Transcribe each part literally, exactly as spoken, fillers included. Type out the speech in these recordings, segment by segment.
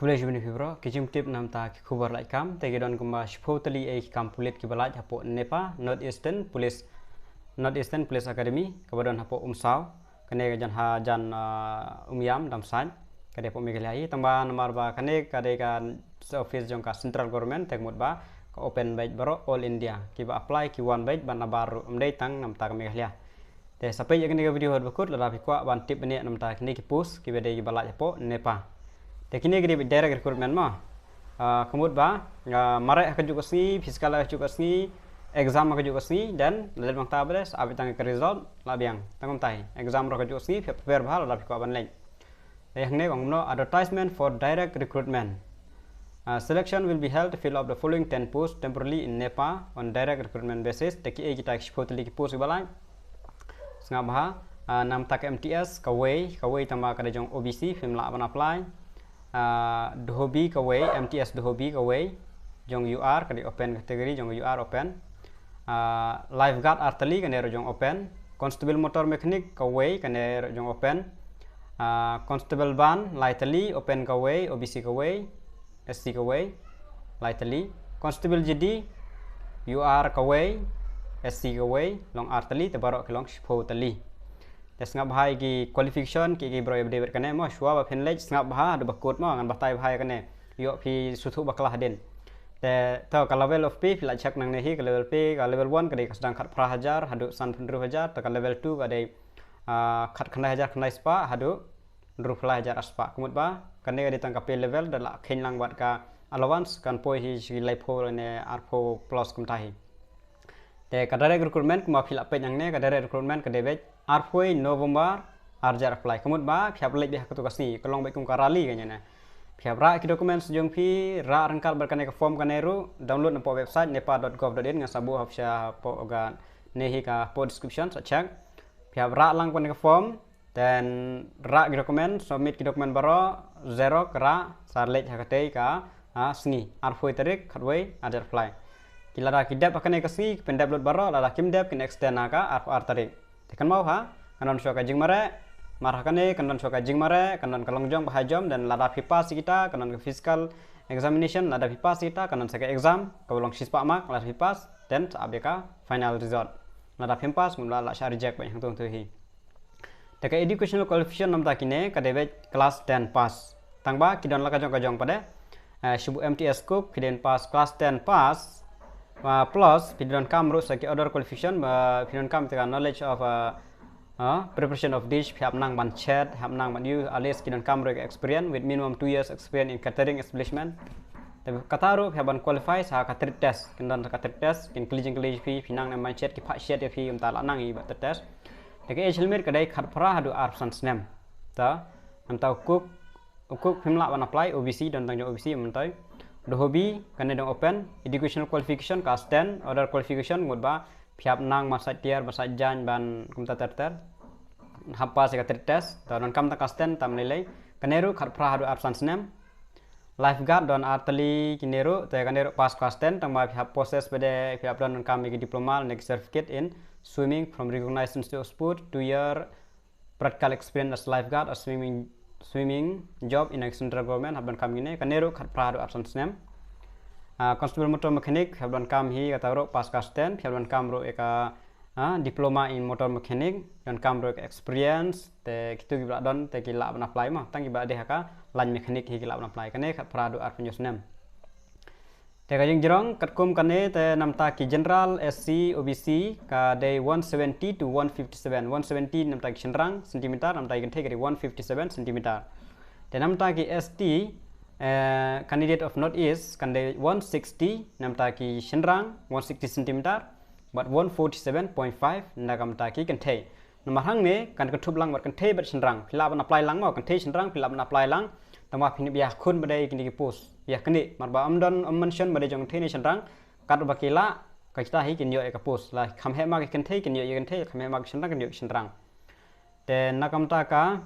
Khublei shibun ïa phi baroh, ki jingtip namta ki khubor lait kam, te ki don kumba shiphew tylli eh ki kam pulit kiba lait hapoh NEPA, North Eastern Police, North Eastern Police Academy, kaba don hapoh Umsaw, kane ka jan ha jan, ah, Umiam, Damsait, ka dei hapoh Meghalaya hi, tangba namar ba kane ka dei ka office jong ka Central Government, te ka mut ba ka open beit baroh all India, kiba apply ki wan beit ban nabar ruh, ym dei tang namta ka Meghalaya. Te sa peit ïa kane ka video haduh ba kut, lada phi kwah ban tip bniah namta kine ki post kiba dei kiba lait hapoh NEPA. Te kine ki dei direct recruitment mo. Ah, ka mut ba, ah, mareh ha kajuh ka sngi, physical ha kajuh ka sngi, exam ha kajuh ka sngi, then lada bang ta ba dei, sa ap tang ka result, la biang. Tang kumta hi. Exam ruh ha kajuh ka sngi, phi prepare bha lada phi kwah ban leit. Te hangne ka ong kumno, advertisement for direct recruitment. Uh, selection will be held to fill up the following ten posts temporarily in NEPA on direct recruitment basis. Te kiei kita ki shiphew tylli ki post kiba lait? Sngap bha, uh, namta ka MTS kawei, kawei tangba ka dei jong OBC, phim lah ban apply. Uh, Dhobi kawei, MTS Dhobi kawei, jong UR, ka dei open category, jong UR open. Uh, lifeguard artylli, kane ruh jong open. Constable motor mechanic kawei, kane ruh jong open. Uh, constable ban, laitylli, open kawei, OBC kawei, SC kawei, laitylli. Constable GD, UR kawei, SC kawei, long artylli, te baroh ki long shiphew tylli. Te sngap bha ïa ki qualification, ki, ki briew ba dei bad kane mo, shuwa ba phin leit, sngap bha haduh ba kut mo, ngan batai bha ïa kane. Ïoh phi sngewthuh bakla hadien. Te, to ka level of pay, phi lah check nangne hi, ka level pay, ka level one ka dei ka sdang khatphra hajar haduh sanphew hynriew hajar, to ka level two ka dei, ah, khatkhyndai hajar khyndai spah haduh hynriewphew lai hajar ar spah. Ka mut ba kane ka dei tang ka pay level, da lah kheiñ lang bad ka allowance, kan poi hi sha ki laiphew ne arphew plus kumta hi. Te ka direct recruitment kumba phi lah peit nangne, ka direct recruitment ka dei beit arphew November arhajar arphew lai. Ka mut ba phi hap leit beit ha kato ka sngi, ka long beit kum ka rally ka ïa ne. Phi hap rah ki documents jong phi, rah ryngkat bad kane ka form kane ruh, download napoh website nepa dot gov dot in, ngan sa buh ha sha hapoh kane hi ka hapoh description, sa check. Phi hap rah lang kane ka form, then rah ki document, submit ki document baroh, xerox rah, sa leit ha katei ka, ah, sngi, arphew tarik, khatwei, arhajar arphew lai. Ki lada ki dep ha kane ka sngi, ki pyndep lut baroh, lada kim dep, kin extend ha ka arphew ar tarik. Te kynmaw ha, kan don shuwa ka jingmareh, mar ha kane, kan don shuwa ka jingmareh, kan don ka long jong ba ha jom, then lada phi pass ïa kita, kan don ka physical examination, lada phi pass ïa kita, kan don sa ka exam, kaba long shispah mark, lada phi pass, then sa ap ïa ka final result. Lada phim pass, ngim lah, lah shah reject beit hangto hangto hi. Te ka educational qualification namta kine, ka dei beit class ten pass. Tangba ki don la ka jong ka jong pat de. Eh, shu buh MTS cook, phi dei pass class ten pass. Ah, plus phi donkam ruh sa ki other qualification, ba phi donkam te ka knowledge of, ah, ah, preparation of dish, phi hap nang ban chet, hap nang ban ïuh, at least ki donkam ruh ka experience with minimum two years experience in catering establishment. Te kata ruh phi hap ban qualify sa ka trade test, kin don ka trade test, kin kylli jingkylli phi, phi nang ne ban chet, ki phah shet ïa phi, kumta lah nang ïa ba trade test. Te ka age limit ka dei khatphra haduh arphew san snem. Ta, namta u cook, u cook phim lah ban apply, OBC, don tang jong OBC, namta. Dhobi, kane dang open, educational qualification, class ten, other qualification, mut ba, phi hap nang ban sait tiar, ban sait jaiñ, ban kumta ter ter. Hap pass ïa ka trade test, ta donkam tang class ten, tam lei lei. Kane ruh khatphra haduh arphew san snem. Lifeguard don artylli kine ruh, te kane ruh pass class ten, tangba phi hap possess bad phi hap donkam ïa ki diploma ne ki certificate in swimming from recognized institute of sport, two year practical experience as lifeguard or swimming, swimming job in a central government, hap donkam kine, kane ruh khatphra haduh arphew san snem. Ah, constable motor mechanic, hap donkam hi kata ruh pass class ten, hap donkam ruh ïa ka, ah, diploma in motor mechanic, donkam ruh ïa ka experience, te kitu kiba lah don, te ki lah ban apply mo, tang kiba dei ha ka line mechanic hi ki lah ban apply, kane khatphra haduh arphew hynñiew snem. Te ka jingjrong, katkum kane te namta ki general, SC, OBC, ka dei one seventy to one fifty-seven. One seventy namta ki shynrang, centimeter, namta ki kynthei ka dei one fifty-seven centimeter. Te namta ki ST, eh, candidate of North East, kan dei one sixty, namta ki shynrang, one sixty centimeter, bad one forty-seven point five, namta ki kynthei. Namar hangne, kan kynthup lang bad kynthei bad shynrang. Phi lah ban apply lang mo, kynthei shynrang, phi lah ban apply lang. Tangba phin ïa khun ba dei kine ki post. Ïa kine, mar ba ym don, ym mention ba dei jong kynthei ne shynrang. Katba ki lah, ka kita hi kin ïoh ïa ka post. La kham heh ma ki kynthei, kin ïoh ïa kynthei, kham heh ma ki shynrang, kin ïoh ïa shynrang. Te na ka bynta ka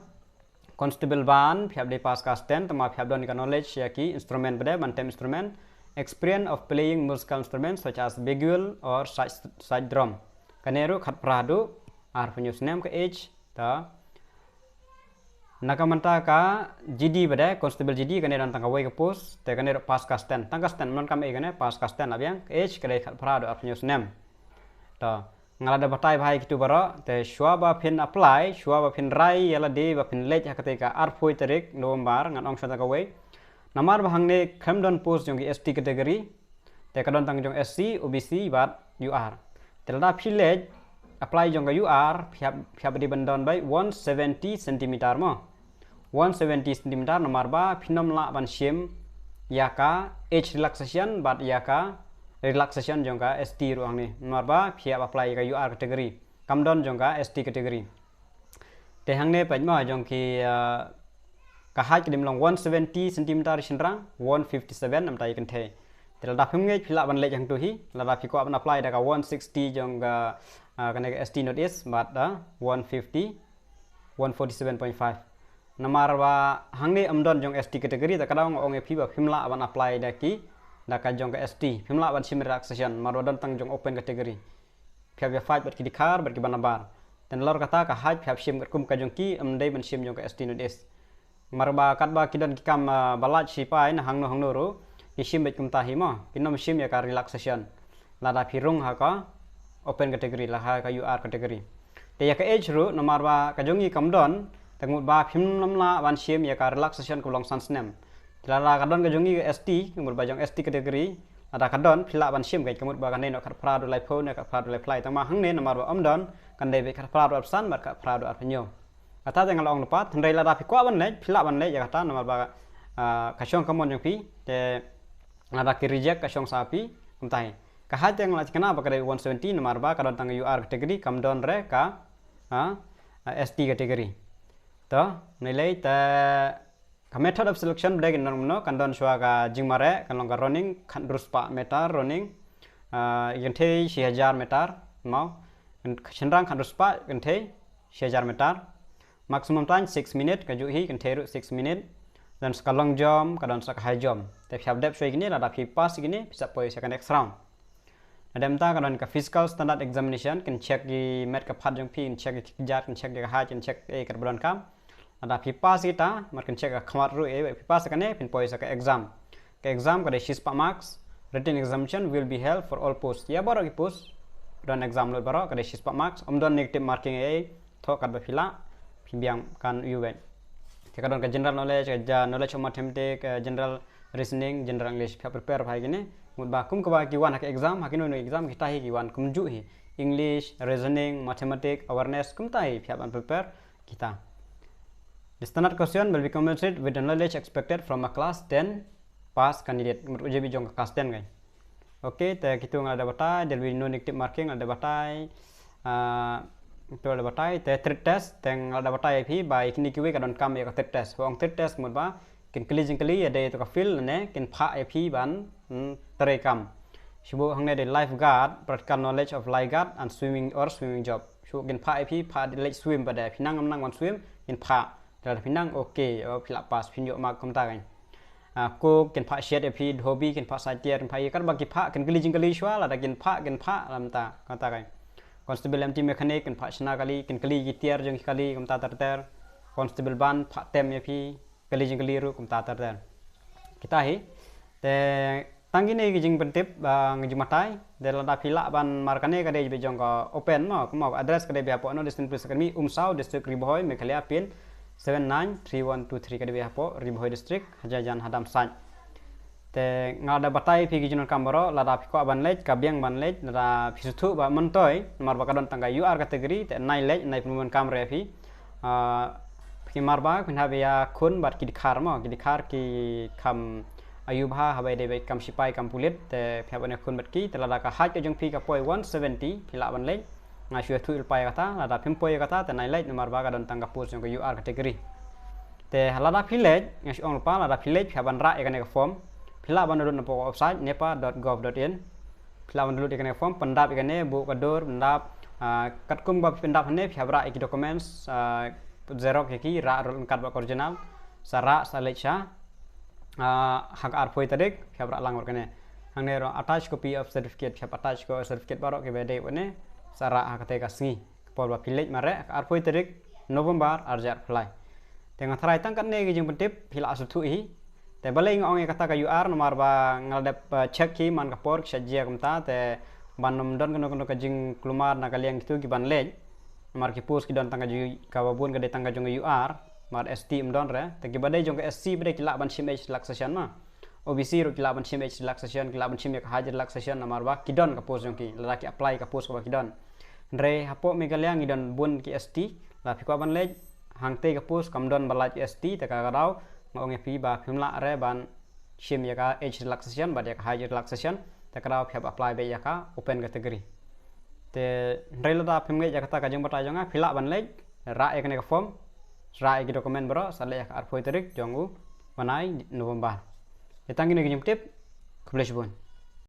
constable ban, phi hap dei pass class ten, tangba phi hap don ka knowledge ïa ki instrument ba dei, ban tem instrument. Experience of playing musical instruments such as bugle or side, side drum. Kane ruh khatphra haduh arphew hynñiew snem ka age, ta. Na ka bynta ka G D pat, Constable G D, kane don tang kawei ka post, te kane ruh pass ka stand, tang ka stand, ym don kam ei kane, pass ka stand la biang, ka age ka dei khatphra haduh arphew snem. To, nga la da batai bha ïa kitu baroh, te shuwa ba phin apply, shuwa ba phin rai ïa lade ba phin leit ha katei ka arphew tarik November, ngan ong shuwa tang kawei. Namar ba hangne khlem don post jong ki S T category, te ka don tang jong S C, O B C bad U R. Te lada phi leit apply jong ka U R, phi hap, phi hap dei ban don bai one seventy centimeter mo. One seventy centimeter, namar ba phin ym lah ban shim ïa ka age relaxation bad ïa ka relaxation jong ka S T ruh hangne. Namar ba phi hap apply ïa ka U R category, kam don jong ka S T category. Te hangne pat mo jong ki, ah, ka height ka dei ban long one seventy centimeter ïa shynrang, one fifty-seven namar ïa ki kynthei. Te lada phim ngeit phi lah ban leit hangtu hi, lada phi kwah ban apply da ka one sixty jong ka, ah, kane ka S T North East bad, ah, one fifty, one forty-seven point five. Namar ba hangne ym don jong S T category, te ka daw nga ong ïa phi ba phim lah ban apply da ki, da ka jong ka S T, phim lah ban shim relaxation, namar ba don tang jong open category. Phi hap ïa fight bad ki dkhar bad kiba nabar. Te nalor kata ka height phi hap shim katkum ka jong ki, ym dei ban shim jong ka S T North East. Namar ba katba ki don ki kam, ah, ba lait sipai na hangno hangno ruh, ki shim beit kumta hi mo, kin ym shim ïa ka relaxation lada phi rung ha ka open category, la ha ka U R category. Te ïa ka age ruh, namar ba ka jong ngi kam don, te ka mut ba phim ym lah ban shim ïa ka relaxation kaba long san snem. Te lada ka don ka jong ngi ka S T, ka mut ba jong S T category, lada ka don, phi lah ban shim ka, ka mut ba ka dei noh khatphra haduh laiphew ne khatphra haduh laiphew lai. Tangba hangne namar ba ym don, kan dei beit khatphra haduh arphew san bad khatphra haduh arphew hynñiew. Kata te nga la ong lypa, hynrei lada phi kwah ban leit, phi lah ban leit ïa kata, namar ba, ah, ka shong ka mon jong phi, te lada ki reject ka shong sa phi, kumta hi. Ka height te nga la thikna ba ka dei one seventy, namar ba ka don tang U R category, kam don re ka, ah, S T category. To, nilai te ka method of selection bad kin don kumno, kan don shuwa ka jingmareh, kan long ka running, khathynriew spah meter running, ah, ïa ki kynthei shi hajar meter, mo, shynrang khathynriew spah, kynthei shi hajar meter. Maximum time six minute, ka juh hi, kynthei ruh six minute. Don sa ka long jump, ka don sa ka high jump. Te phi hap dep shuwa ïa kine, lada phi pass ïa kine, phi sa poi sha ka next round. Lada mynta ka don ka physical standard examination, kin check ïa ki met ka phad jong phi, kin check ïa ki kjat, kin check ïa ka height, kin check, eh, katba donkam. Lada phi pass ïa kita, mar kin check ka khmat ruh, eh, phi pass ïa kane, phin poi sa ka exam. Ka exam ka dei shispah marks. Written examination will be held for all posts. Ïa baroh ki post, don exam lut baroh, ka dei shispah marks. Ym don negative marking ei, thoh katba phi lah, phi biang kan ïoh beit. Te ka don ka general knowledge, ka ja-, knowledge of mathematics, eh, general reasoning, general English, phi hap prepare bha ïa kine. Mut ba kum kaba ki wan ha ka exam, ha kino kino exam kita hi ki wan kumjuh hi. English, reasoning, mathematics, awareness, kumta hi phi hap ban prepare kita. The standard question will be commensurate with the knowledge expected from a class ten pass candidate. Mut u J B jong ka class ten kai. Okay, te kitu nga la da batai, there'll be no negative marking, nga la da batai, ah, kitu la da batai, te trade test, te nga la da batai ïa phi, ba ïa kine kiwei ka donkam ïa ka trade test. Ba ong trade test mut ba, kin kylli jingkylli ïa dei to ka field ne, kin phah ïa phi ban, hmm, trei kam. Shu buh hangne dei lifeguard, practical knowledge of lifeguard and swimming or swimming job. Shu buh kin phah ïa phi, phah dei leit swim pat de, phi nang ym nang ban swim, kin phah. Te lada phi nang, okay, oh, phi lah pass, phin ïoh mark kumta kan. Ah, cook, kin phah shet ïa phi, dhobby, kin phah sait tiar, kin phah ïa katba ki phah, kin kylli jingkylli shuwa, lada kin phah, kin phah, lamta, kumta kan. Constable M T mechanic, kin phah shna kali, kin kylli ki tiar jong ki kali, kumta ter ter. Constable ban, phah tem ïa phi, kylli jingkylli ruh, kumta ter ter. Kita hi. Te tang kine ki jingpyntip, ah, nga ju batai, te lada phi lah ban mar kane ka dei beit jong ka open mo, kumno ka address ka dei beit hapoh North Eastern Police Academy, Umsaw, District Ri Bhoi, Meghalaya, pin seven nine three one two three ka dei beit hapoh Ri Bhoi District, hajan hajan hadam sait. Te nga la da batai phi ki jingdonkam baroh, lada phi kwah ban leit, ka biang ban leit, lada phi sngewthuh ba myntoi, namar ba ka don tang ka U R category, te nai leit, nai pyndonkam re phi. Ah, phi mar ba, phin hap ïakhun bad ki dkhar mo, ki dkhar ki kham ayu bha, haba dei beit kam sipai kam pulit, te phi hap ban ïakhun bad ki, te lada ka height ka jong phi ka poi one seventy, phi lah ban leit. Nga shu ïathuh lypa ïa kata, lada phim poi ïa kata, te nai leit namar ba ka don tang ka post jong ka U R category. Te lada phi leit, nga shu ong lypa, lada phi leit, phi hap ban rah ïa kane ka form. Phi lah ban download napoh ka website, nepa dot gov dot in. Phi lah ban download ïa kane ka form, pyndap ïa kane, buh ka dur, pyndap, ah, katkum ba phi pyndap hangne, phi hap rah ïa ki documents, ah, xerox ïa ki, rah ruh ryngkat bad ka original, sa rah, sa leit sha, ah, ha ka arphew tarik, phi hap rah lang bad kane. Hangne ruh attach copy of certificate, phi hap attach ka certificate baroh kiba dei bad ne, sa rah ha katei ka sngi. Ka por ba phi leit mareh, ha ka arphew tarik November, arhajar arphew lai. Te nga tharai tang katne ki jingpyntip phi la sngewthuh hi. Te balei nga ong ïa kata ka U R, namar ba nga la dep, eh, check hi man ka por ki sha jia kumta, te ban ym don kano kano ka jingkulmar na ka liang kitu ki ban leit. Namar ki post ki don tang ka ju-, kaba bun ka dei tang ka jong ka U R, namar S T ym don re. Te kiba dei jong ka S C ba dei ki lah ban shim age relaxation ma. O B C ruh ki lah ban shim age relaxation, ki lah ban shim ïa ka height relaxation, namar ba ki don ka post jong ki, lada ki apply ka post kaba ki don. Hynrei hapoh Meghalaya ngi don bun ki S T, lada phi kwah ban leit, hangtei ka post kam don ba lait S T, te ka daw nga ong ïa phi ba phim lah re ban shim ïa ka age relaxation bad ïa ka height relaxation, te ka daw phi hap apply beit ïa ka open category. Te hynrei lada phim ngeit ïa kata ka jingbatai jong nga, phi lah ban leit, rah ïa kane ka form, rah ïa ki document baroh, sa leit ïa ka arphew tarik jong u bnai November. Te tang kine ki jingtip, khublei shibun.